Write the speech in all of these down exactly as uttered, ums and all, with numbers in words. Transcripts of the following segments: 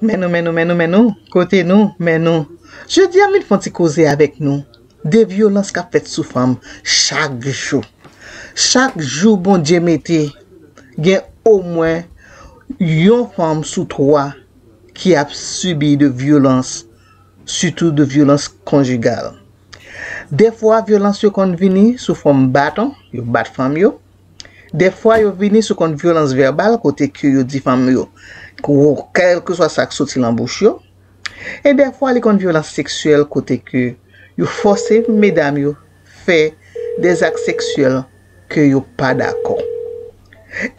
Men nou, men nou, men nou, men nou, kote nou, men nou. Jodi a m vin fè yon ti koze avèk nou de vyolans k ap fèt sou fanm chak jou. Chak jou Bondye mete, gen omwen yon fanm sou twa ki ap sibi de vyolans, sitou de vyolans konjigal. Dèfwa, vyolans yo konn vini sou fòm baton, yo bat fanm yo. Dèfwa, yo vini sou fòm vyolans vèbal, kote ke yo di fanm yo, kèlkeswa sa k soti lan bouch yo. E dèfwa, li konn vyolans seksyèl, kote ke yo fòse medam yo fè de zak seksyèl ke yo pa dakò.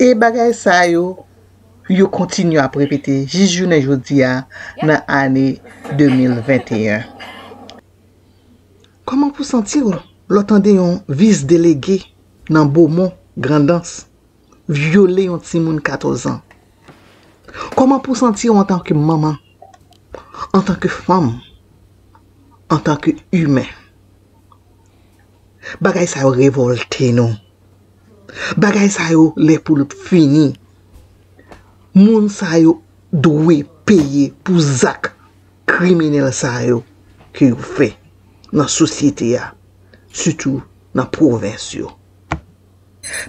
E bagay sa yo, yo kontinye ap repete jis jounen jodi a, nan ane de mil venteyen. Kòman pou santi w lè w tande yon vis delege nan Bomon, Grandans, vyole yon timoun katòz an? Kòman pou santi w antanke manman, antanke fanm, antanke imen? Bagay sa yo revòlte nou. Bagay sa yo lè pou l fini. Moun sa yo dwe peye pou zak kriminèl sa yo ke yo fè nan sosyete a, sitou nan pwovens yo.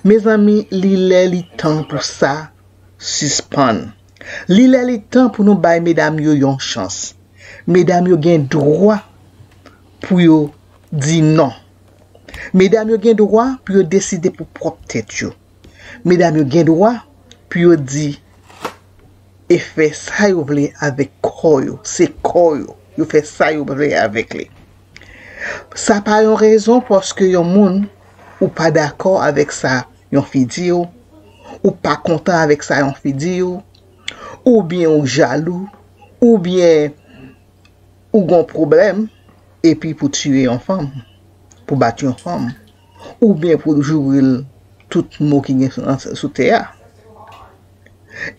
Mezanmi, li lè li tan pou sa sispann. Li lè li tan pou nou bay medam yo yon chans. Medam yo gen dwa pou yo di non. Medam yo gen dwa pou yo deside pou pwòp tèt yo. Medam yo gen dwa pou yo di e fè sa yo vle avèk kò yo. Se kò yo. Yo fè sa yo vle avèk li. Sa pa yon rezon paske yon moun ou pa dakò avèk sa yon fi di w, ou pa kontan avèk sa yon fi di w, oubyen ou jalou, oubyen ou gon pwoblèm, epi pou tiye yon fanm, pou bat yon fanm, oubyen pou joure l tout mo ki gen sou, sou tè a.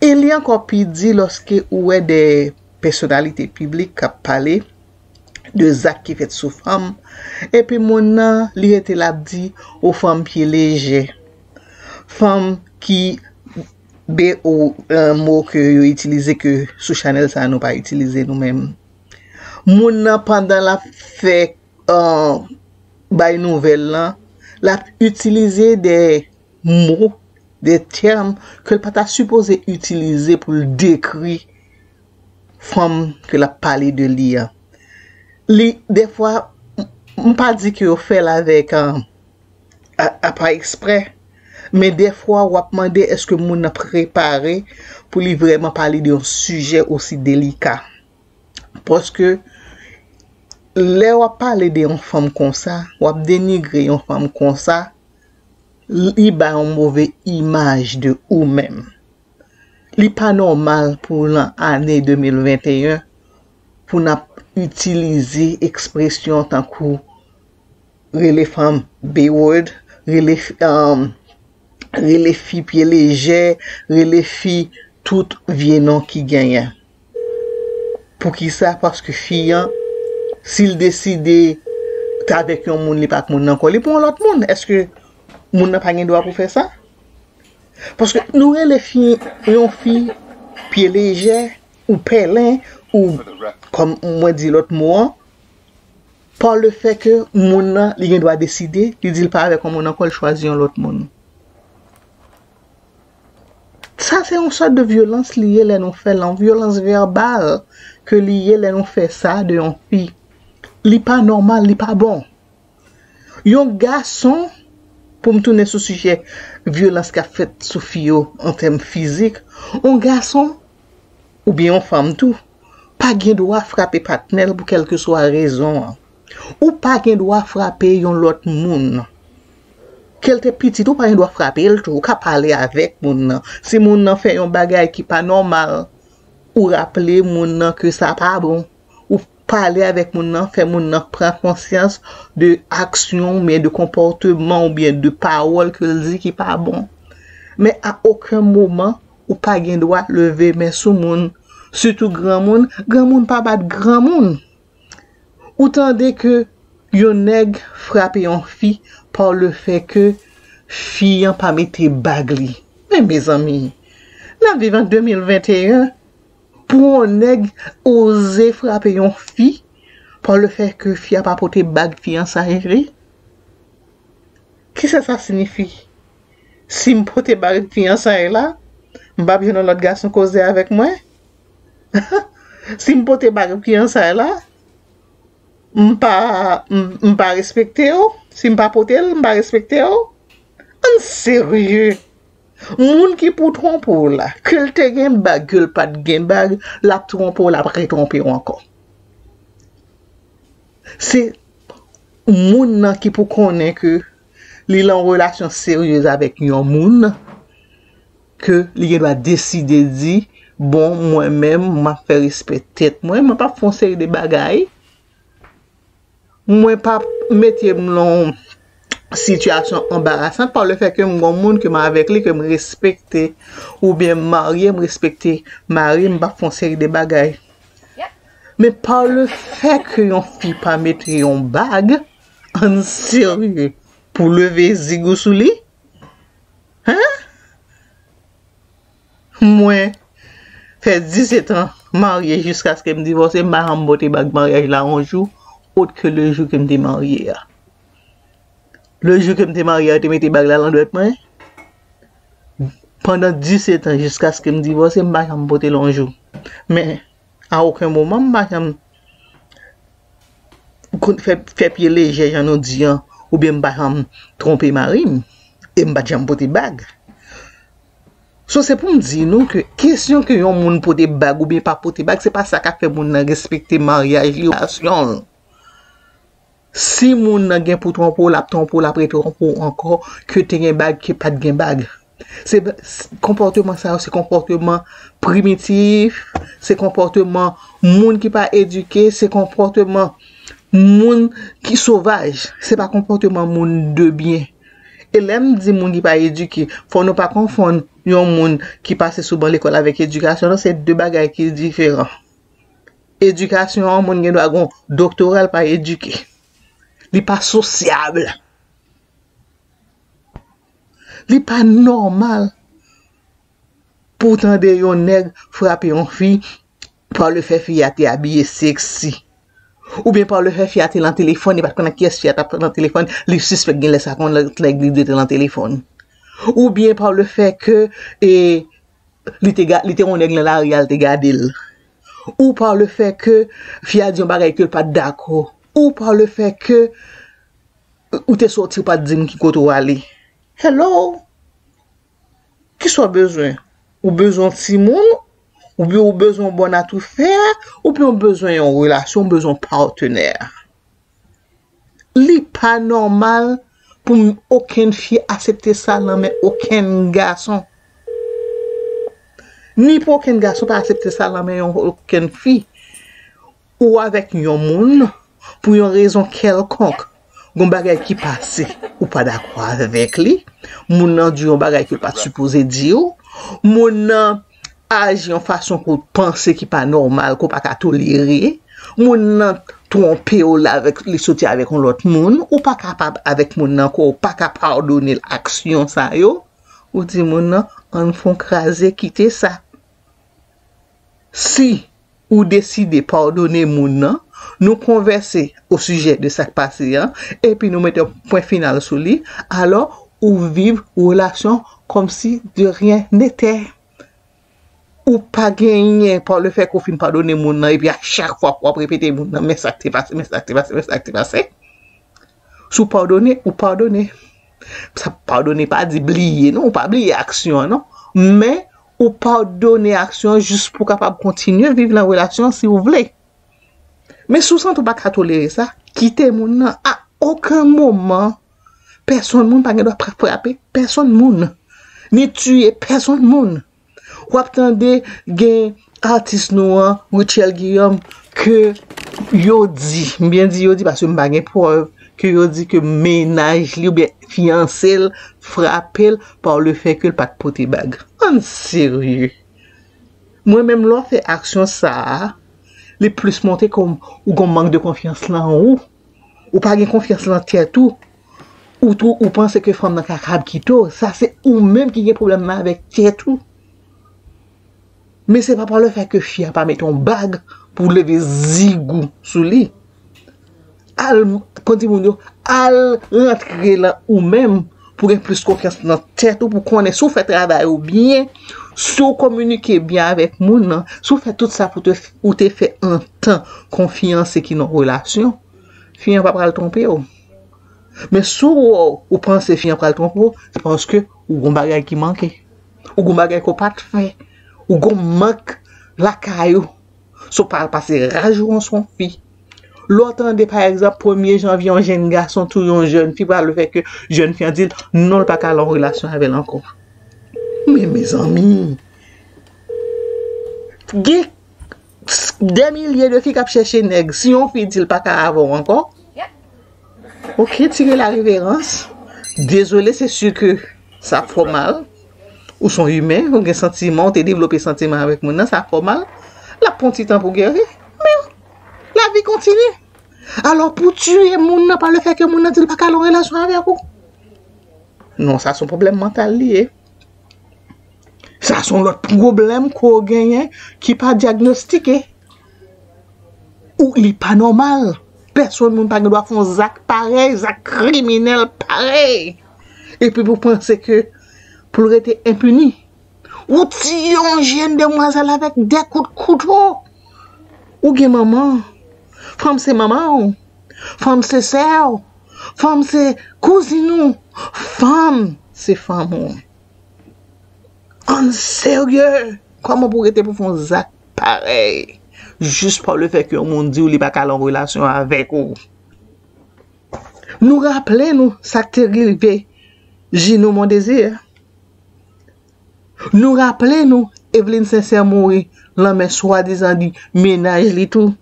E li ankò pi di lòske ou wè de pèsonalite piblik k ap pale de zak ki fèt sou fanm, epi moun nan, li rete l ap di, o fanm pye lejè, fanm ki, be, o, yon mo ke yo itilize ke sou chanèl sa a nou pa itilize nou menm. Moun nan pandan l ap fè, eh, bay nouvèl lan, l ap itilize de mo, de tèm ke l pa ta sipoze itilize pou l dekri fanm ke l ap pale de li an. Li, dèfwa, m, m pa di ke yo fè l avèk, eh, a, a pa eksprè, men dèfwa w ap mande èske moun nan prepare pou li vrèman pale de yon sijè osi delika. Paske lè w ap pale de yon fanm konsa, w ap denigre yon fanm konsa, li ba yon move imaj de ou menm. Li pa nòmal pou nan ane de mil venteyen pou n ap itilize ekspresyon tankou rele fanm B-word, rele, um, rele fi pye lejè, rele fi tout vye non ki genyen. Poukisa? Paske fi an, si l deside t avèk yon moun, li pa ak moun nan ankò, li pran yon lòt moun. Èske moun nan pa gen dwa pou fè sa? Paske nou rele fi, yon fi pye lejè, ou pèlen, ou, kòm mwen di lòt mo an, pa le fè ke moun nan, li gen dwa deside, li di l pa avèk yon moun ankò, l chwazi yon lòt moun. Sa se yon sòt de vyolans li ye lè nou fè l, yon vyolans vèbal ke li ye lè nou fè sa de yon fi. Li pa nòmal, li pa bon. Yon gason, pou m tounen sou sijè vyolans k ap fèt sou fi yo an tèm fizik, yon gason, oubyen yon fanm tou, pa gen dwa frape patnè l pou kèlkeswa rezon an. Ou pa gen dwa frape yon lòt moun. Ke l te pitit, ou pa gen dwa frape l tou. Ou ka pale avèk moun nan. Si moun nan fè yon bagay ki pa nòmal, ou raple moun nan ke sa pa bon. Ou pale avèk moun nan, fè moun nan pran konsyans de aksyon oubyen de konpòteman oubyen de pawòl ke l di ki pa bon. Men a okenn moman, ou pa gen dwa leve men sou moun. Sitou granmoun, granmoun pa bat granmoun. Ou tande ke yon nèg frape yon fi pa le fè ke fi an pa mete bag li. Men mezanmi, n ap viv an de mil venteyen, Pou yon nèg oze frape yon fi, pa le fè ke fi a pa pote bag fiyansay li? Kisa sa siyifi? Si m pote bag fiyansay la, m p ap jwenn yon lòt gason koze avèk mwen? Si m pote bag fiyansay la, m pa, m, m pa respekte w? Si m pa pote l, m pa respekte w? Ann serye. Moun ki pou twonpe w la, ke l te gen bag, ke l pa t gen bag, l ap twonpe w, l ap retwonpe w ankò. Se moun nan ki pou konnen ke li lan relasyon seryez avèk yon moun, ke li gen dwa deside di, bon, mwen menm, m ap fè respè tèt mwen, mwen p ap fè yon seri de bagay. Mwen p ap mete m lan yon sitiyasyon anbarasan pa le fè ke m gon moun ke m avèk li, ke m respekte, oubyen m marye, m respekte mari m, m p ap fè yon seri de bagay. Men pa le fè ke yon fi pa mete yon bag, ann serye, pou leve zig ou sou li? Hein? Mwen fè disèt an marye jiskaske m divòse, m pa janm pote bag maryaj la yon jou, ot ke le jou ke m te marye a. Le jou ke m te marye a, yo te mete bag la lan dwèt mwen. Pandan disèt an, jiskaske m divòse, m pa janm pote l yon jou. Men, a okenn moman, m pa janm kon-, fè, fè pye lejè, jan nou di an, oubyen m pa janm twonpe mari m, e m pa t janm pote bag. So, se pou m di nou ke kesyon ke yon moun pote bag oubyen pa pote bag, se pa sa k ap fè moun nan respekte maryaj li, relasyon l. Si moun nan gen pou twonpe w, l ap twonpe w, l ap retwonpe w ankò, ke te gen bag, ke pa t gen bag. Se, s-, konpòteman sa yo, se konpòteman primitif, se konpòteman moun ki pa edike, se konpòteman moun ki sovaj, se pa konpòteman moun de byen. E lè m di moun ki pa edike, fò nou pa konfonn yon moun ki pase sou ban lekòl avèk edikasyon, non, se de bagay ki diferan. Edikasyon an, moun gen dwa gen doktora, l pa edike. Li pa sosyab. Li pa nòmal pou w tande yon nèg frape yon fi pa le fè fi a te abiye seksi. Oubyen pa le fè fi a te lan telefòn, li pa t konn ak kiyès fi a t ap lan telefòn, li sispèk gen lè sa kon lòt nèg li de te lan telefòn. Oubyen pa le fè ke, e, li te ga-, li te wè yon nèg lan lari a, l te gade l. Ou pa le fè ke fi a di yon bagay ke l pa t dakò. Ou pa le fè ke ou te sòti, ou pa t di m ki kote w ale. Hello? Kisa w bezwen? Ou bezwen yon timoun? Oubyen ou bezwen yon bòn atoufè? Oubyen ou bezwen yon relasyon, ou bezwen yon patnè? Li pa nòmal pou m, okenn fi aksepte sa nan men okenn gason. Ni pou okenn gason pa aksepte sa nan men yon, okenn fi. Ou avèk yon moun, pou yon rezon kèlkonk, gon bagay ki pase, ou pa dakò avèk li, moun nan di yon bagay ke l pa t sipoze di w, moun nan aji yon fason ke w panse ki pa nòmal, ke w pa ka tolere, moun nan twonpe w la avèk, li soti avèk yon lòt moun, ou pa kapab avèk moun nan ankò, ou pa ka padone l aksyon sa yo, ou di moun nan, ann fè yon kraze, kite sa. Si ou deside padone moun nan, nou konvèse o sijè de sa k pase an, epi nou mete yon pwen final sou li, alò ou viv relasyon kòmsi de rien n'était. Ou pa genyen pa le fè ke w fin padone moun nan, epi a chak fwa w ap repete moun nan, men sa k te pase, men sa k te pase, men sa k te pase. Si w padone, ou padone. Sa padone pa di bliye, non, ou pa bliye aksyon an, non. Men, ou padone aksyon an jis pou w kapab kontinye viv lan relasyon an si w vle. Men si w santi w pa ka tolere sa, kite moun nan. A okenn moman, pèsonn moun pa gen dwa pra-, frape pèsonn moun, ni tiye pèsonn moun. W ap tande gen atis nou an, Rutshelle Guillaume, ke yo di, m byen di yo di paske m pa gen prèv, ke yo di ke mennaj li oubyen fiyanse l frape l pa le fè ke l pa t pote bag. Ann serye. Mwen menm, lè w fè aksyon sa a, li plis montre ke w, ou gon mank de konfyans lan ou. Ou pa gen konfyans lan tèt ou. Ou tou, ou panse ke fanm nan kapab kite w. Sa se ou menm ki gen pwoblèm nan avèk tèt ou. Men se pa pa le fè ke fi a pa mete yon bag pou leve zigou sou li. Al, kon di moun yo, al rantre lan ou menm pou gen plis konfyans nan tèt ou, pou konnen si w fè travay ou byen, si w kominike byen avèk moun nan, si w fè tout sa pou te, ou te fè antan kon fiyanse ki nan relasyon, fi an pa pral twonpe w. Men si w wè w panse fi an pral twonpe w, se paske ou gon bagay ki manke. Ou gon bagay ke w pa t fè. Ou gon mank lakay ou. Si w pa al pase raj ou an sou yon fi. Lè w tande, pa egzanp, premye janvye, yon jèn gason touye yon jèn fi, pral fè ke jèn fi an di l, non, l pa ka al an relasyon avè l ankò. Men, mezanmi, gen dè milye de fi k ap chèche nèg. Si yon fi di l pa ka avè w ankò, ok, tire la reverans. Dezole, se si ke sa ap fè w mal. Ou se yon imen, ou gen santiman, ou te devlope santiman avèk moun nan, sa ap fè w mal. L ap pran ti tan pou geri. Men, lavi kontinye. Alò, pou tiye moun nan pa le fè ke moun nan di l pa ka al an relasyon avèk ou. Non, sa se yon pwoblèm mantal li ye. Sa se yon lòt pwoblèm ke w genyen ki pa dyagnostike. Ou, li pa nòmal. Pèsonn moun pa gen dwa fè yon zak parèy, zak kriminèl parèy. Epi pou panse ke pou l rete enpini. Ou tiye yon jèn demwazèl avèk de kout kouto. Ou gen manman. Fanm se manman w. Fanm se sè w. Fanm se kouzin ou. Fanm se fanm ou. Ann serye. Kòman pou rete pou fè yon zak parèy? Jis pa le fè ke yon moun di w li pa ka al an relasyon avèk ou. Nou raple nou sa k te rive Gino Mondésir. Nou raple nou Evelyne Sincère mouri lanmen swadizan di mennaj li tou.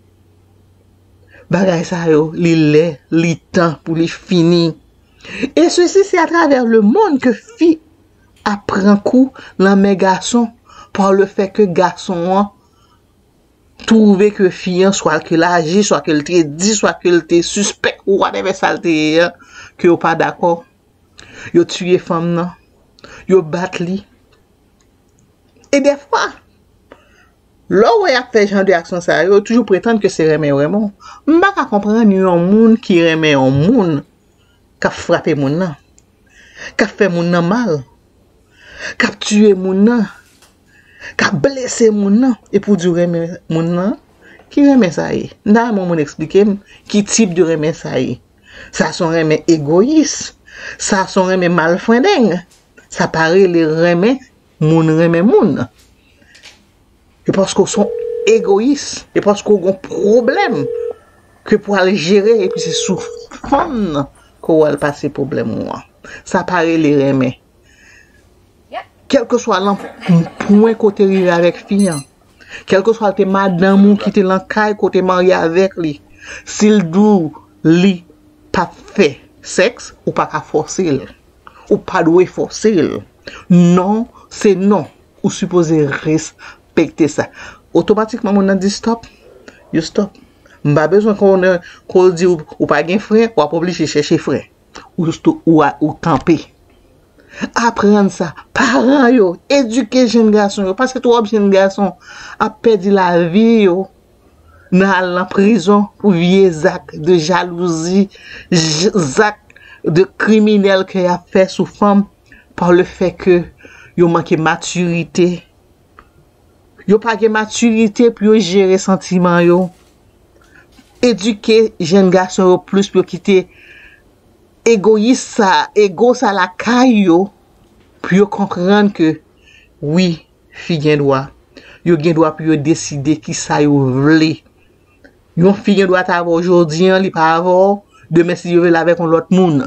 Bagay sa yo, li lè, li tan pou li fini. E sesi se atravè lemonn ke fi ap pran kou lanmen gason pa le fè ke gason an twouve ke fi an swa ke l aji, swa ke l te di, swa ke l te sispèk, whatever sa l te ye an, ke yo pa dakò. Yo tiye fanm nan. Yo bat li. E dèfwa, lè w wè y ap fè jan de aksyon sa yo, yo toujou pretann ke se renmen yo renmen w. M pa ka konprann yon moun ki renmen yon moun k ap frape moun nan, k ap fè moun nan mal, k ap tiye moun nan, k ap blese moun nan, epi w di w renmen moun nan. Ki renmen sa ye? M ta renmen yon moun eksplike m ki tip de renmen sa ye. Sa se yon renmen egoyis. Sa se yon renmen malfrendeng. Sa pa rele renmen moun renmen moun. E paske w se yon egoyis. E paske w gen yon pwoblèm ke pou al jere, epi se sou fanm nan ke w al pase pwoblèm ou an. Sa pa rele renmen. Kèlkeswa lan pwen kote rive avèk fi an, kèlkeswa l te madanm ou ki te lan kay kote marye avèk li, si l di w li p ap fè sèks, ou pa ka fòse l. Ou pa dwe fòse l. Non, se non. Ou sipoze respekte sa. Otomatikman, moun nan di stop. You stop. M pa bezwen konnen, ke w di w, ou pa gen fren, w ap oblije chèche fren. Ou, ou, ou kanpe. Aprann sa. Paran yo, edike jenn gason yo. Paske twòp jenn gason ap pèdi lavi yo nan al nan prizon pou vye zak de jalouzi, j- zak de kriminèl ke y ap fè sou fanm pa le fè ke yo manke matirite. Yo pa gen matirite pou yo jere santiman yo. Edike jenn gason yo plis pou yo kite egoyis sa, ego sa lakay yo, pou yo konprann ke wi, fi gen dwa. Yo gen dwa pou yo deside kisa yo vle. Yon fi gen dwa ta avè w jodi an, li pa avè w, demen si yo vle avèk yon lòt moun.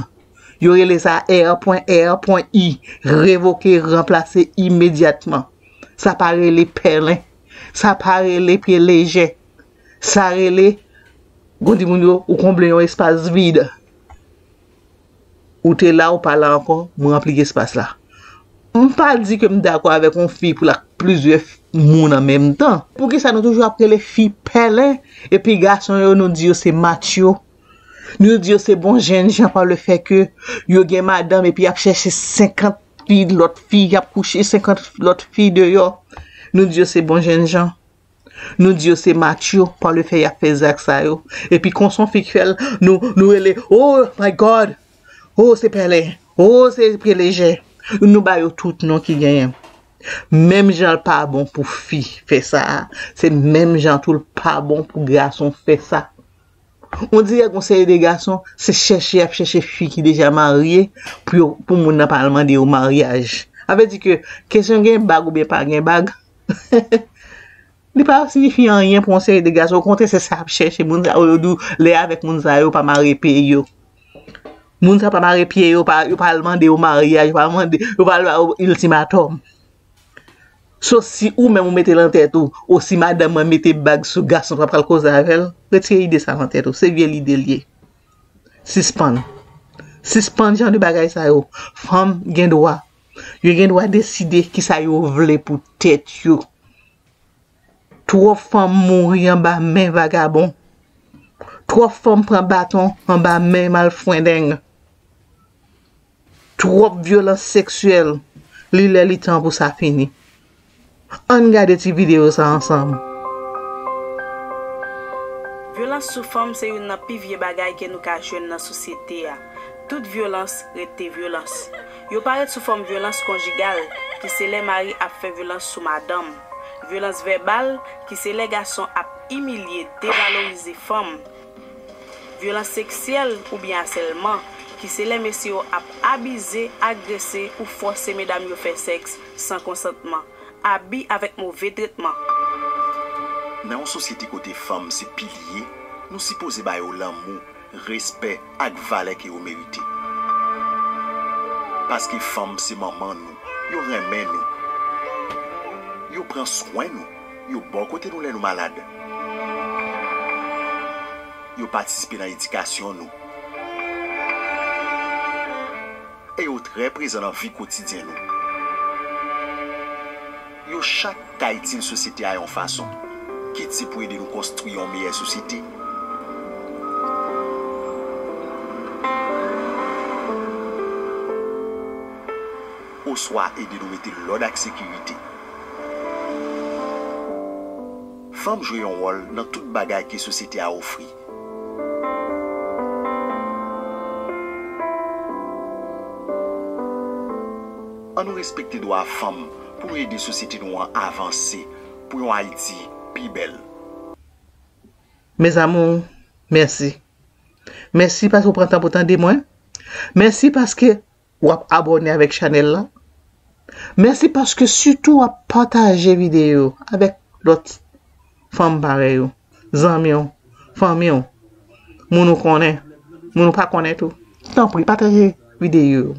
Yo rele sa R pwen R pwen I, revoke, ranplase imedyatman. Sa pa rele pèlen. Sa pa rele pye lejè. Sa rele, gon di moun yo, ou konble yon espas vid. Ou te la, ou pa la ankò, m ranpli espas la. M pa di ke m dakò avèk yon fi pou l ak plizyè f- moun an menm tan. Poukisa nou toujou ap rele fi pèlen, epi gason yo, nou di yo se macho? Nou di yo se bon jènjan pa le fè ke yo gen madanm epi y ap chèche senkant fi, lòt fi, y ap kouche senkant lòt fi deyò. Nou di yo se bon jennjan. Nou di yo se macho pa le fè y ap fè zak sa yo. Epi konsa yon fi k fè l, nou, nou rele, "Oh my God! Oh, se pèlen! Oh, se pye lejè!" Nou ba yo tout non ki genyen. Menm jan l pa bon pou fi fè sa a, se menm jan tou l pa bon pou gason fè sa. On dirè gon seri de gason, se chèche y ap chèche fi ki deja marye pou yo, pou moun nan pa al mande yo maryaj. Sa vle di ke kesyon gen bag oubyen pa gen bag, li pa siyifi anyen pou on seri de gason. Okontrè, se sa y ap chèche. Moun sa yo, yo di w, lè avèk moun sa yo, yo pa mare pye yo. Moun sa pa mare pye yo, pa, yo pa al mande yo maryaj, yo pa mande, yo pa al ba yo iltimatòm. So, si ou menm ou mete l nan tèt ou, o si madanm mwen mete bag sou gason pa pral koze avè l, retire ide sa nan tèt ou. Se vye lide l ye. Sispann. Sispann jan de bagay sa yo. Fanm gen dwa. Yo gen dwa deside kisa yo vle pou tèt yo. Twòp fanm mouri anba men vagabon. Twòp fanm pran baton anba men malfrendeng. Twòp vyolans seksyèl. Li lè li tan pou sa fini. Ann gade ti videyo sa ansanm. Vyolans sou fanm se youn nan pi vye bagay ke nou ka jwenn nan sosyete a. Tout vyolans rete vyolans. Yo parèt sou fòm vyolans konjigal, ki se lè mari ap fè vyolans sou madanm. Vyolans vèbal, ki se lè gason ap imilye, devalorize fanm. Vyolans seksyèl oubyen asèlman, ki se lè mesye yo ap abize, agrese ou fòse medam yo fè sèks san konsantman. Abi avèk move tretman. Nan yon sosyete kote fanm se pilye, nou sipoze ba yo lanmou, respè ak valè ke yo merite. Paske fanm se manman nou, yo renmen nou. Yo pran swen nou, yo bò kote nou lè nou malad. Yo patisipe nan edikasyon nou. E yo trè prezan nan vi kotidyen nou. Yo chak ka itil sosyete a yon fason, kit se pou ede nou konstwi yon meyè sosyete, oswa ede nou mete lòd ak sekirite. Fanm jwe yon wòl nan tout bagay ke sosyete a ofri. Ann nou respekte dwa fanm pou nou ede sosyete nou an avanse pou yon Ayiti pi bèl. Mes amours, mèsi. Mèsi paske w pran tan pou tande mwen. Mèsi paske w ap abòne avèk chanèl la. Mèsi paske sitou w ap pataje videyo avèk lòt fanm parèy ou, zanmi w, fanmi w, moun ou konnen, moun ou pa konnen tou. Tanpri, pataje videyo yo.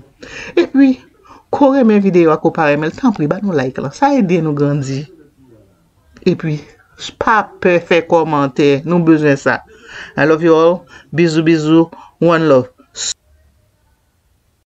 Epi, ke w renmen videyo a, ke w pa renmen l, tanpri, ba nou like lan. Sa ede nou grandi. Epi, pa pè fè kòmantè. Nou bezwen sa. I love you all. Bizou, bizou. One love.